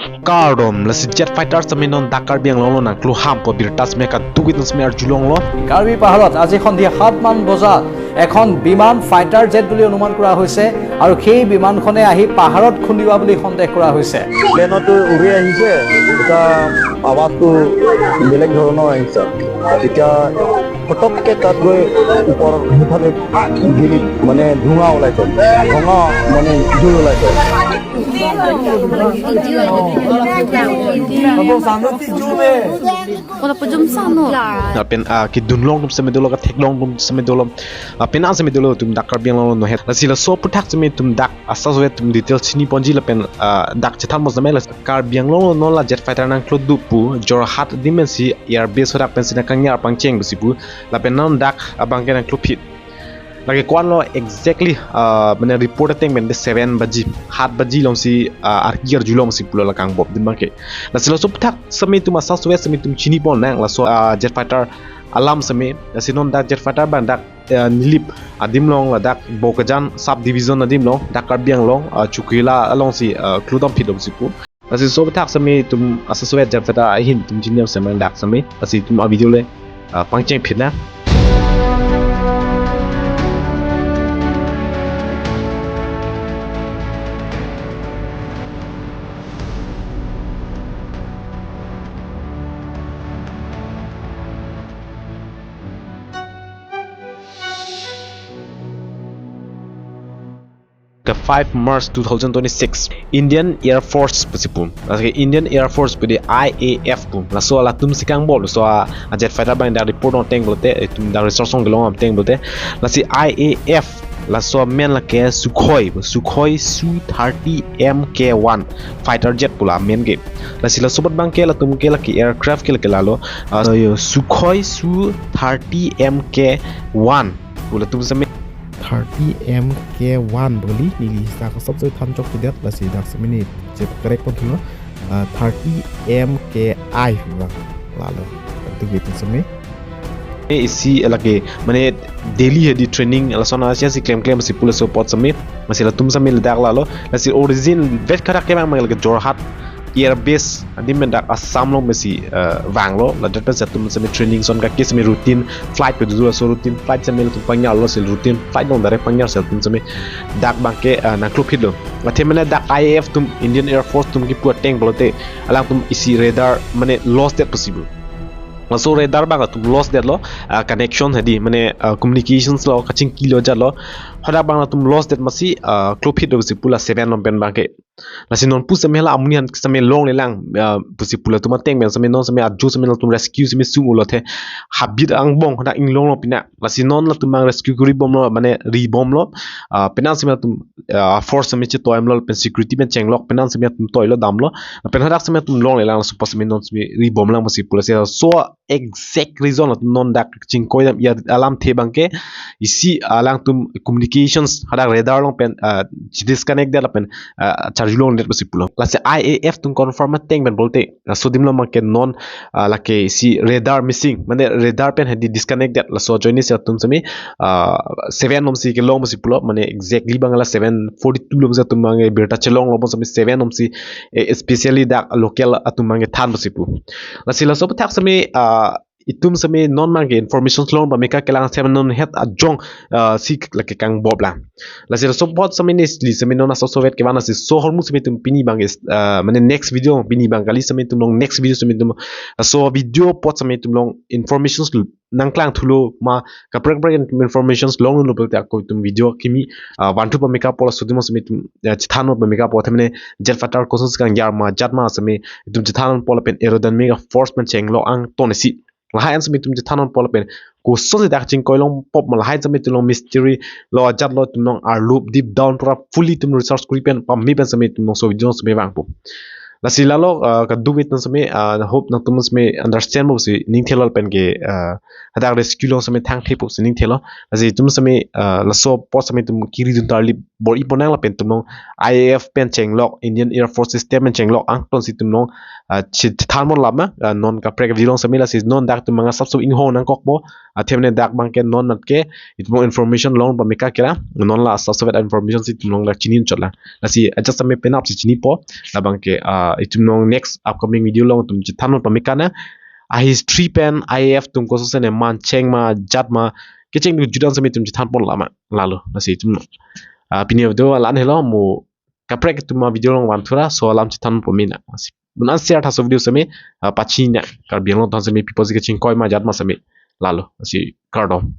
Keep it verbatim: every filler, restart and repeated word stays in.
Kardom, lasi jet fighter sitame non dak Karbi Anglong along nangklo ham pu abirta sitame kadokave atum sitame arjulonglo. Karbi পাহাৰত আজি সন্ধিয়া সাত মান বজাত এখন বিমান ফাইটাৰ জেট বুলি অনুমান কৰা হৈছে আৰু সেই বিমানখনে আহি পাহাৰত খুন্দিওৱা বুলি সন্দেহ কৰা হৈছে। প্লেনতো উৰি আহিছে, এটা আৱাজটো বেলেগ ধৰণৰ আহিছে। তেতিয়া ফটককে তাত গৈ ওপৰ সেইফালে গিৰিত মানে ধোঁৱা ওলাইছে, ধোঁৱা মানে জুই ওলাইছে। Wala pajum sano. Lapen ah, kedun long atum sitame dolo, ketheklong atum sitame dolo. Ah, penang sitame dolo atum dak Karbi Anglong along nohet. Lasi laso aphuthak sitame itum dak asar sowet atum detail chiniponji lapen ah, dak chethanbom sitame la Karbi Anglong along non la jet fighter nangklodup pu Jorhat adim pensi air base hadak pensi nangkangjir pangcheng pusi pu. Lapen non dak abangke nangklophit. Lake ko-anlo exactly ah, mane report ateng pen de seven baji, hat baji alongsi ah, arki arjulongsi pulo la kangbop adim abangke. Lasi laso aphuthak sitame itum asar sowet sitame itum chinipon nang laso ah, jet fighter alam sitame. Lasi non dak jet fighter abang dak ah, Nilip adim along ladak Bokajan sub division adim along dak Karbi Anglong ah, Chokihola alongsi ah, klodamphitlo pusi pu. Lasi laso aphuthak sitame itum asar sowet jet fighter ahin itum chini sitame dak sitame. Lasi itum avideo le ah, pangchengphit nang. Ke five March two thousand twenty-six, Indian Air Force pusi pu. Lasi Indian Air Force pu de I A F pu. Laso latum si kangbop, laso a, a jet fighter abang dak report along ateng pulote, itum dak research along kelong ateng pulote. Lasi I A F, laso amen lake Sukhoi, Sukhoi Su thirty M K one fighter jet pu la amen ke. Lasi laso apot abangke latum ke lake aircraft ke lake lalo. Ah, yo, Sukhoi Su thirty M K one pu latum sitame thirty M K one boli neli sa ko sabse than chokchedet, lasi dak sitame neli check correct pon thulo, ah, thirty M K I lang lalo. Kadokave atum sitame. Eh, isi lake mane daily hedi training lason asi si klemklem si pu laso apot sitame. Lasi latum sitame ladak lalo. Lasi origin vet karak ke abang lake Jorhat air base adim pen dak Assam along pensi eh, vanglo, ladak pensi latum sitame training ason kake sitame routine flight pu do, laso routine flight sitame latum pangjirlo, si routine flight along direct pangjir si latum sitame dak abangke eh, nangklophitlo. Athe mane dak I A F atum, Indian Air Force atum kipu ateng pulote alangtum isi radar mane lost det possible. Laso radar abang atum lost detlo, ah, connection hedi mane ah, communications lo kachingkilo jatlo. Hadak abang atum lost det masi ah, klophitlo pusi pu la seven along pen abangke. Lasi non pu sitame hala amonit aphan sitame longlelang ah, pusi pu latum ateng pen sitame non sitame ajo sitame latum rescue sitame sung-olo, athe habit angbong hadak inglong lo pina. Lasi non latum abang rescue kori bomlo, mane ri bomlo. Ah, penang sitame latum ah, force sitame chetoimlo, pen security pen chenglok, penang sitame latum toilo damlo. Pen hadak sitame latum longlelang, laso apot sitame non sitame ri bomlang pusi pu, lasi laso exact reason latum non dak chingkoi dam ya alamthe abangke isi alangtum communications hadak radar along pen ah, disconnect det lapen ah, charjulong det pusi pulo. Lasi I A F atum confirm ateng pen pulote, laso adim along abangke non ah, lake isi radar missing, mane radar pen hedi disconnect det, laso ajoine si latum sitame ah, seven along si kelong pusi pulo, mane exactly abang la seven forty-two along si latum abang birta chelonglo, bon sitame seven along si eh, especially dak local atum abang than pusi pu. Lasi laso aphuthak sitame ah, itum sitame non abangke information long pameka kelang sitame non het ajong ah, si lake kangbop lang. Lasi laso apot sitame neli sitame non asar sowet kevan, lasi laso ahormu sitame itum pini abangke ah, mane next video, pini abang kali sitame itum along next video sitame itum laso video apot sitame itum along informations nangklang thulo ma kaprek kaprek informations longlo pulote ako itum video kimi ah, vanthu pameka pu, laso adim sitame itum ah, chethan pameka pu, athe mane jet fighter koson si kangjir ma jat ma sitame itum chethan pon lapen aerodynamic force pen chenglok angton isi lahai an sitame itum chethan pon lapen koson si dak chingkoi long pop ma lahai sitame itum along mystery lo ajat lo, itum along arlo deep down pura fully itum research kori pen pame pen sitame itum along laso video sitame vangpo. Lasi lalo ah, kadokave atum sitame ah, hope nangtum sitame understand po si ning thelo lapen ke ah, hadak rescue along sitame thangthepo si ning thelo. Lasi itum sitame ah, laso apot sitame itum kiri dun tarli bor-i ponnang lapen itum along I A F pen chenglok, Indian Air Force system pen chenglok angton si itum along ah, chethan pon lama ah, non kaprek video along sitame. Lasi non dak itum abang asapso inghong nangkokpo, Athe mane dak abangke non nat ke itum along information long pameka kira, non la sa sovet information si itum along dak chini chot lang. Lasi ajat same penap si chinipo, labangke ah, itum along next upcoming video along itum chethan pameka na. A history pen I A F atum koso sene man cheng ma jat ma kecheng du judan same itum chethan pon lama lalo. Lasi itum ah, pini video la-an helo, mo kaprek itum a video along van thura, so alam chethan pamina. Lasi un-an share tha so video same ah, pachina, Karbi Anglong atum same people si kecheng koi ma jat ma same lalo. Lasi kardom.